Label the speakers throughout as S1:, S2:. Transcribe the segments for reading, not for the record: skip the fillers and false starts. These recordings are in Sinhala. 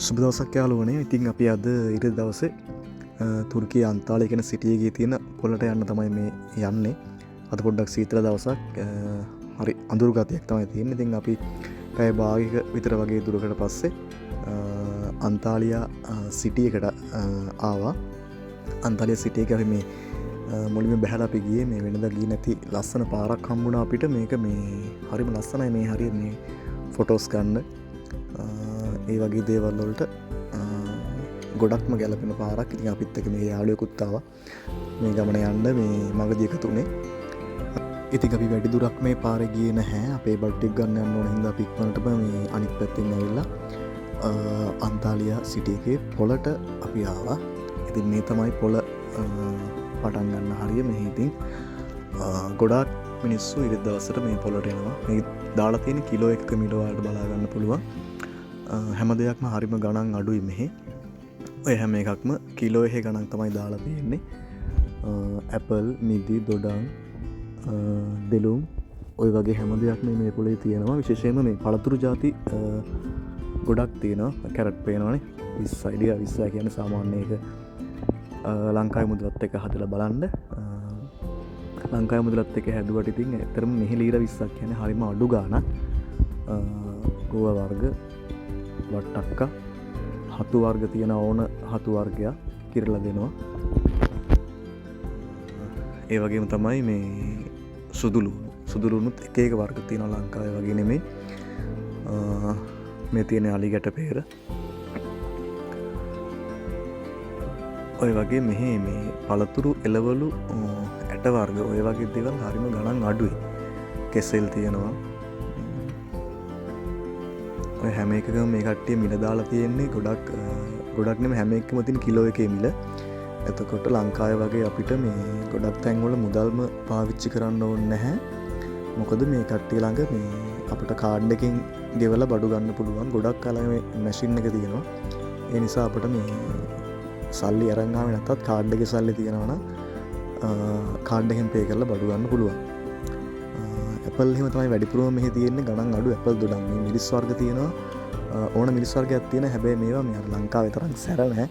S1: සුබ දවසක් යාළුවනේ. ඉතින් අපි අද ඊට දවසේ තුර්කියේ අන්තාලිය කියන සිටි එකේ තියෙන පොළට යන්න තමයි මේ යන්නේ. අද පොඩ්ඩක් සීතල දවසක්, හරි අඳුරු ගතියක් තමයි තියෙන්නේ. ඉතින් අපි පැය භාගයක විතර වගේ දුරකට පස්සේ අන්තාලියා සිටි එකට ආවා. අන්තාලියා සිටි එකේ අපි මේ මුලින්ම බැහැලා අපි ගියේ මේ වෙනදා ගියේ නැති ලස්සන පාරක් හම්බුණා අපිට. මේක මේ හරිම ලස්සනයි. මේ හරිය මේ ෆොටෝස් ගන්න, ඒ වගේ දේවල් වලට ගොඩක්ම ගැලපෙන පාරක්. ඉතින් අපිත් එක්ක මේ යාළුවෙකුත් ආවා මේ ගමන යන්න මේ මගදී එකතු වුණේ. ඉතින් අපි වැඩි දුරක් මේ පාරේ ගියේ නැහැ. අපේ බඩු ටික ගන්න යන්න ඕන හින්දා අපි ඉක්මනටම මේ අනිත් පැත්තෙන් ඇවිල්ලා අන්තාලියා සිටි එකේ පොළට අපි ආවා. ඉතින් මේ තමයි පොළ පටන් ගන්න හරිය. මෙහි ඉතින් ගොඩාක් මිනිස්සු ඉරිදා දවසට මේ පොළට එනවා. මේ දාලා තියෙන කිලෝ එකක මිල ඔයාලට බලා ගන්න පුළුවන්. හැම දෙයක්ම හරිම ගණන් අඩුයි මෙහි. ඔය හැම එකක්ම කිලෝ එකේ ගණන් තමයි දාලා තියෙන්නේ. ඇපල්, මිදි, දොඩම්, දෙලුම් ඔය වගේ හැම දෙයක්ම මේ පොළේ තියෙනවා. විශේෂයෙන්ම මේ පළතුරු ಜಾති ගොඩක් තියෙනවා. කැරට් පේනවනේ 20යි ලියා 20යි කියන්නේ සාමාන්‍ය එක ලංකාවේ මුදලත් එක්ක හදලා බලන්න. ලංකාවේ මුදලත් එක්ක හැදුවට ඉතින් ඇත්තටම මෙහි ලීර 20ක් කියන්නේ හරිම අඩු ගාණක්. ගෝවා වර්ග, වට්ටක්කා, හතු වර්ග තියෙන ඕන හතු වර්ගයක් කිරලා දෙනවා. ඒ වගේම තමයි මේ සුදු ලුණු. සුදු ලුණුත් එක එක වර්ග තියෙනවා ලංකාවේ වගේ නෙමෙයි. මේ තියෙන අලි ගැට පෙර. ඔය වගේ මෙහි මේ පළතුරු එළවලු, ඇට වර්ග ඔය වගේ දේවල් හරිම ගණන් අඩුයි. කෙසෙල් තියෙනවා. ඔය හැම එකකම මේ කට්ටිය මිල දාලා තියෙන්නේ ගොඩක් නෙමෙයි හැම එකකම තියෙන කිලෝ එකේ මිල. එතකොට ලංකාවේ වගේ අපිට මේ ගොඩක් තැන්වල මුදල්ම පාවිච්චි කරන්න ඕනේ නැහැ. මොකද මේ කට්ටිය ළඟ මේ අපිට කාඩ් එකෙන් ගෙවලා බඩු ගන්න පුළුවන්. ගොඩක් අය ළඟ මේ මැෂින් එක තියෙනවා. ඒ නිසා අපිට මේ සල්ලි අරන් ආවේ නැත්තත් කාඩ් එකේ සල්ලි තියෙනවා නම්, කාඩ් එකෙන් පේ කරලා බඩු ගන්න පුළුවන්. ඇපල් එහෙම තමයි වැඩිපුරම මෙහි තියෙන්නේ. ගණන් අඩු ඇපල් දොඩම්. මේ මිරිස් වර්ග තියෙනවා. ඕන මිරිස් වර්ගයක් තියෙනවා. හැබැයි මේවා මේ අර ලංකාවේ තරම් සැර නෑ.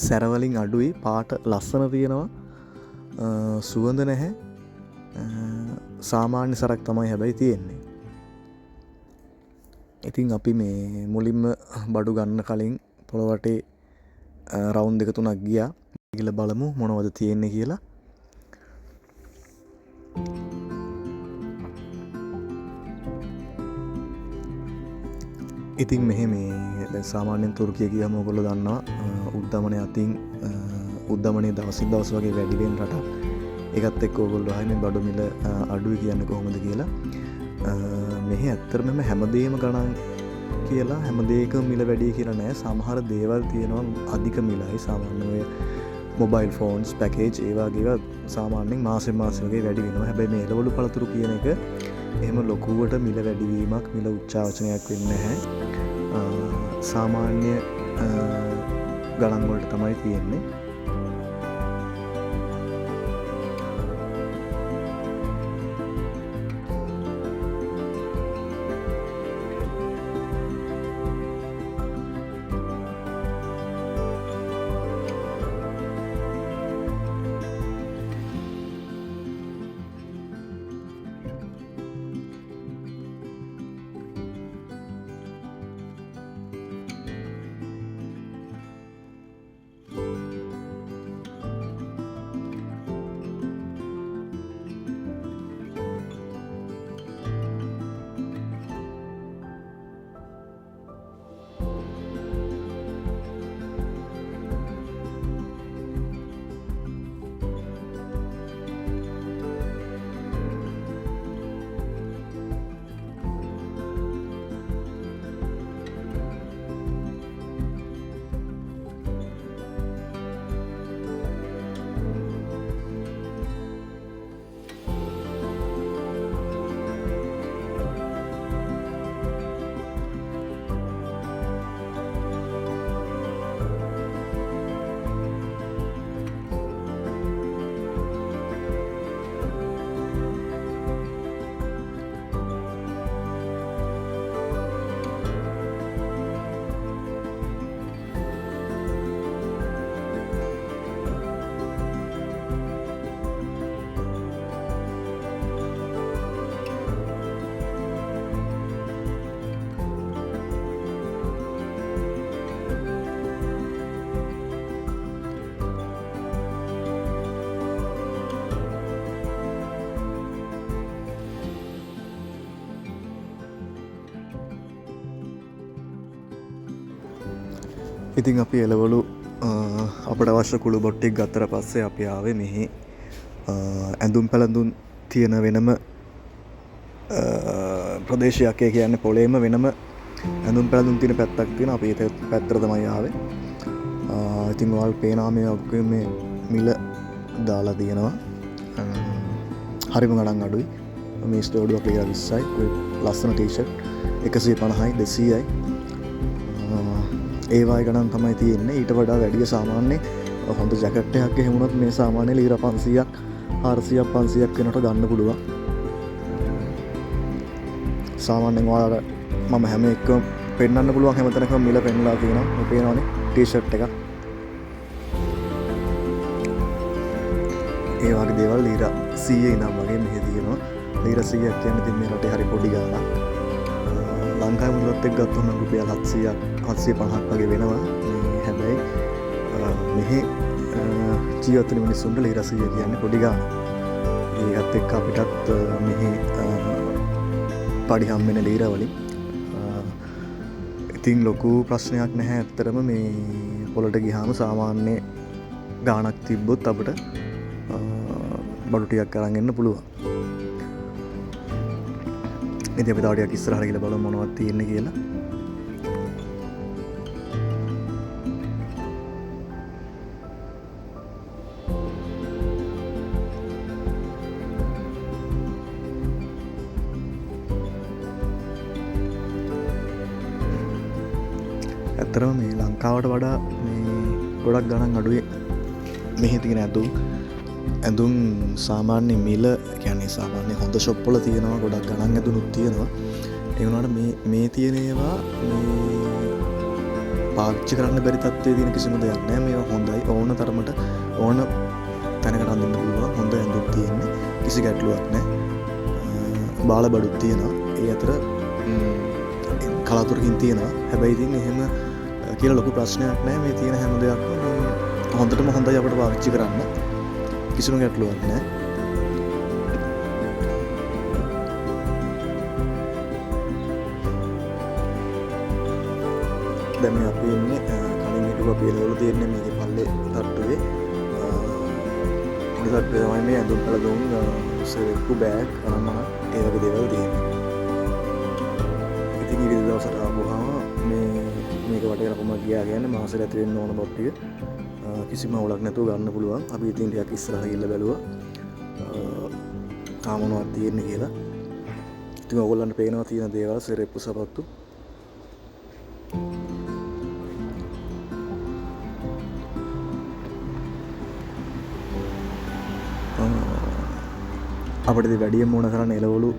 S1: සැර වලින් අඩුයි. පාට ලස්සන තියෙනවා. සුවඳ නැහැ. සාමාන්‍ය සරක් තමයි හැබැයි තියෙන්නේ. ඉතින් අපි මේ මුලින්ම බඩු ගන්න කලින් පොළොව වටේ රවුන්ඩ් දෙක තුනක් ගියා. ගිහලා බලමු මොනවද තියෙන්නේ කියලා. ඉතින් මෙහෙ මේ දැන් සාමාන්‍යයෙන් තුර්කිය ගියාම ඔයගොල්ලෝ දන්නවා, උද්දමනය අතින්, උද්දමනය දවසින් දවස වගේ වැඩි වෙන රටක්. ඒකත් එක්ක ඔයගොල්ලෝ අහන්නේ මේ බඩු මිල, අඩුයි කියන්නේ කොහොමද කියලා. මෙහෙ ඇත්තටම හැමදේම ගණන් කියලා හැම දෙයකම මිල වැඩි කියලා නෑ. සමහර දේවල් තියෙනවා අධික මිලයි. සාමාන්‍ය ඔය මොබයිල් ෆෝන්ස් පැකේජ් ඒ වගේ ඒවා සාමාන්‍යයෙන් මාසෙන් මාසෙ වගේ වැඩි වෙනවා. හැබැයි මේ එළවලු පළතුරු කියන එක එහෙම ලොකුවට මිල වැඩිවීමක් මිල උච්චාවචනයක් වෙන්නේ නැහැ. සාමාන්‍ය ගණන් වලට තමයි තියෙන්නේ. ඉතින් අපි එළවලු අපට අවශ්‍ය කුළු බඩු ටික ගත්තට පස්සේ අපි ආවේ මෙහි ඇඳුම් පැළඳුම් තියෙන වෙනම ප්‍රදේශයක්. ඒ කියන්නේ පොළේම වෙනම ඇඳුම් පැළඳුම් තියෙන පැත්තක් තියෙනවා. අපි ඒ පැත්තට තමයි ආවේ. ඉතින් ඔයාලට පේනවා මේ ඔක්කොම මේ මිල දාලා තියෙනවා. හරිම ගණන් අඩුයි. මේ ස්ටෝඩුවක් ලීර 20යි. ඔය ලස්සන ටී-ෂර්ට් 150යි 200යි. ඒ වගේ ගණන් තමයි තියෙන්නේ. ඊට වඩා වැඩිය සාමාන්‍ය හොඳ ජැකට් එකක් එහෙම වුණොත් මේ සාමාන්‍ය ලීර 500ක් 400ක් 500ක් වෙනකොට ගන්න පුළුවන්. සාමාන්‍යයෙන් ඔයාලට මම හැම එකම පෙන්වන්න පුළුවන් හැම තැනකම මිල පෙන්වලා තියෙනවා. මේ පේනවනේ ටී-ෂර්ට් එකක්. ඒ වගේ දේවල් ලීර 100 ඉඳන් වගේ මෙහෙ තියෙනවා. ලීර 100ක් කියන්නේ ඉතින් මේ රටේ හරි පොඩි ගාණක්. ලංකාවේ මුදලත් එක්ක ගත්තොත් නම් රුපියල් 700ක් 750ක් වගේ වෙනවා. මේ හැබැයි මෙහෙ ජීවත් වෙන මිනිස්සුන්ට ලීර 100 කියන්නේ පොඩි ගාණක්. ඒකත් එක්ක අපිටත් මෙහෙ පඩි හම් වෙන ලීර වලින්. ඉතින් ලොකු ප්‍රශ්නයක් නැහැ ඇත්තටම. මේ පොළට ගියාම සාමාන්‍ය ගාණක් තිබ්බොත් අපිට බඩු ටිකක් අරන් එන්න පුළුවන්. ඉතින් අපි තව ටිකක් ඉස්සරහට ගිහලා බලමු මොනවද තියෙන්නේ කියලා. ඇත්තටම මේ ලංකාවට වඩා මේ ගොඩක් ගණන් අඩුයි මෙහි තියෙන ඇඳුම්. ඇඳුම් සාමාන්‍ය මිල, කියන්නේ සාමාන්‍ය හොඳ ෂොප් වල තියෙනවා ගොඩක් ගණන් ඇඳුනුත් තියෙනවා. ඒ වුණාට මේ තියෙන ඒවා මේ පාවිච්චි කරන්න බැරි තත්ත්වයේ තියෙන කිසිම දෙයක් නෑ. මේවා හොඳයි, ඕන තරමට ඕන තැනකට අඳින්න පුළුවන් හොඳ ඇඳුම් තියෙන්නේ, කිසි ගැටලුවක් නෑ. බාල බඩුත් තියෙනවා. ඒ අතර කලාතුරකින් තියෙනවා. හැබැයි ඉතින් එහෙම කියලා ලොකු ප්‍රශ්නයක් නෑ. මේ තියෙන හැම දෙයක්ම මේ හොඳටම හොඳයි අපිට පාවිච්චි කරන්න, කිසිම ගැටලුවක් නෑ. දැන් මේ අපි ඉන්නේ කලින් හිටපු අපි එළවලු තියෙන්නේ මේකේ පල්ලේ තට්ටුවේ. උඩ තට්ටුවේ තමයි මේ ඇඳුම් පැළඳුම්, සෙරෙප්පු බෑග් අනම්මනම් ඒ වගේ දේවල් තියෙන්නේ. ඉතින් ඊට දවසට ආපුවාම මේක වටේට කොහොමද ගියා කියන්නේ මාසෙට ඇති වෙන්න ඕන බඩු ටික කිසිම අවුලක් නැතුව ගන්න පුළුවන්. අපි ඉතින් ටිකක් ඉස්සරහට ගිහලා බැලුවා තාම මොනවද තියෙන්නේ කියලා. ඉතින් ඔයගොල්ලන්ට පේනවා තියෙන දේවල් සෙරෙප්පු සපත්තු. අපිට ඉතින් වැඩියෙන්ම ඕන කරන්නේ එළවලු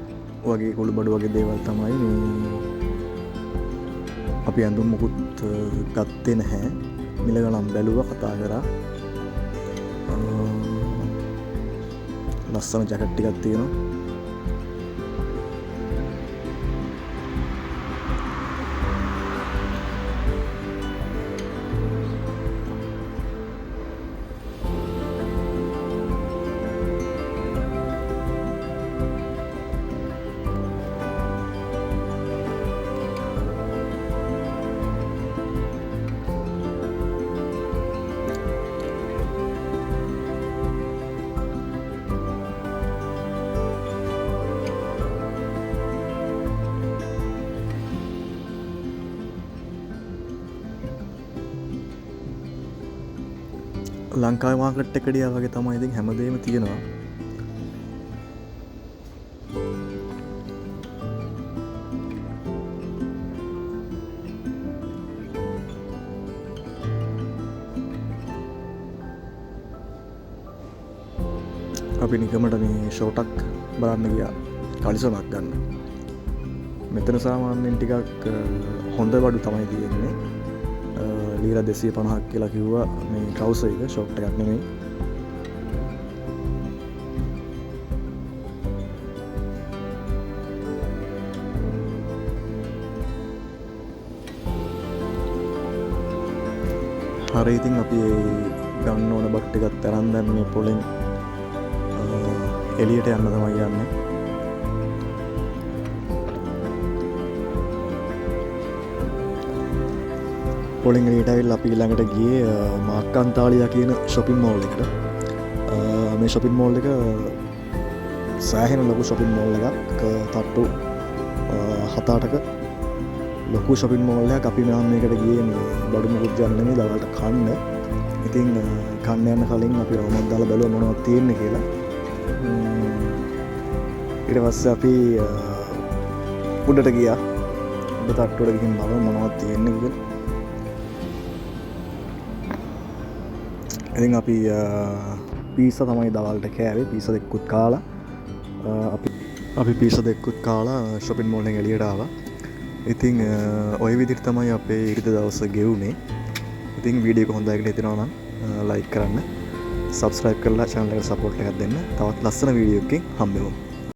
S1: වගේ කුළු බඩු වගේ දේවල් තමයි. මේ අපි ඇඳුම් මොකුත් ගත්තේ නැහැ. මිල ගණන් බැලුවා, කතා කරා. ලස්සන ජැකට් ටිකක් තියෙනවා. ලංකාවේ මාකට් එකට ගියා වගේ තමයි ඉතින් හැමදේම තියෙනවා. අපි නිකමට මේ ෂෝටක් බලන්න ගියා කලිසමක් ගන්න. මෙතන සාමාන්‍යයෙන් ටිකක් හොඳ බඩු තමයි තියෙන්නේ. ලීර 250ක් කියලා කිව්වා මේ ට්‍රවුසර් එක, ෂෝට් එකක් නෙමෙයි. හරි, ඉතින් අපි ගන්න ඕන බඩු ටිකත් අරන් දැන් මේ පොලෙන් එළියට යන්න තමයි යන්නේ. පොලින් එළියට ඇවිල්ලා අපි ඊළඟට ගියේ මාක් අන්තාලියා කියන ෂොපින් මෝල් එකට. මේ ෂොපින් මෝල් එක සෑහෙන ලොකු ෂොපින් මෝල් එකක්. තට්ටු 7-8ක ලොකු ෂොපින් මෝල් එකක්. අපි නම් මේකට ගියේ මේ බඩු මුකුත් ගන්න නෙමෙයි, දවල්ට කන්න. ඉතින් කන්න යන කලින් අපි රවුමක් දාලා බැලුවා මොනවද තියෙන්නේ කියලා. ඊට පස්සේ අපි උඩට ගියා. උඩ තට්ටුවට ගිහින් බලමු මොනවද තියෙන්නේ කියලා. ඉතින් අපි පීසා තමයි දවල්ට කෑවේ. පීසා දෙකකුත් කාලා. අපි පීසා දෙකකුත් කාලා ෂොපින් මෝල් එකෙන් එළියට ආවා. ඉතින් ඔය විදිහට තමයි අපේ ඉරිදා දවස ගෙවුනේ. ඉතින් වීඩියෝ එක හොඳයි කියලා හිතෙනවා නම් ලයික් කරන්න, සබ්ස්ක්‍රයිබ් කරලා චැනල් එකට සපෝට් එකක් දෙන්න. තවත් ලස්සන වීඩියෝ එකකින් හම්බෙමු.